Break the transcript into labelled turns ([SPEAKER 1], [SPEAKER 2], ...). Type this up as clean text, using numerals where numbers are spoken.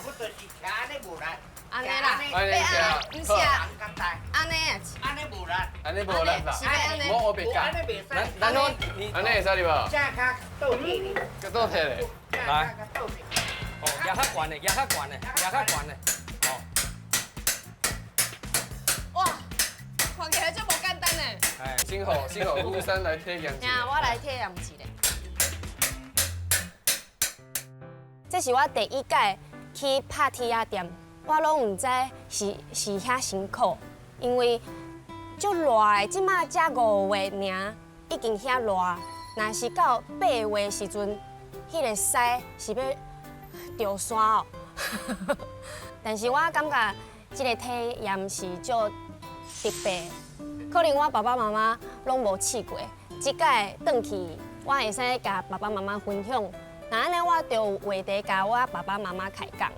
[SPEAKER 1] 不多是徛按呢無力。
[SPEAKER 2] 按呢啦，
[SPEAKER 3] 按呢
[SPEAKER 2] 欲按呢，毋是啊，按呢啊，
[SPEAKER 1] 按呢無力。
[SPEAKER 3] 按呢無力啦。
[SPEAKER 2] 是欲按呢。
[SPEAKER 3] 我我別教。
[SPEAKER 1] 咱
[SPEAKER 3] 咱按呢會使哩無？
[SPEAKER 1] 正跤倒退咧。
[SPEAKER 3] 較倒退咧。
[SPEAKER 1] 來。
[SPEAKER 4] 哦，壓較懸的，壓較懸的，壓較懸的。哦。
[SPEAKER 2] 哇，看起來足無簡單呢。
[SPEAKER 4] 哎，
[SPEAKER 3] 先予雨珊來體驗一下。
[SPEAKER 2] 我來體驗一下。這是我第一擺去拍鐵仔店，我攏毋知是是遐辛苦，因為足熱的，這馬才5月爾，已經遐熱。若是到8月時陣，彼個屎是欲著山哦。但是我感覺這個體驗是足特別，可能我爸爸媽媽攏無試過，這擺轉去我會使共爸爸媽媽分享。那按呢，我就有話題共我爸爸媽媽開講啊。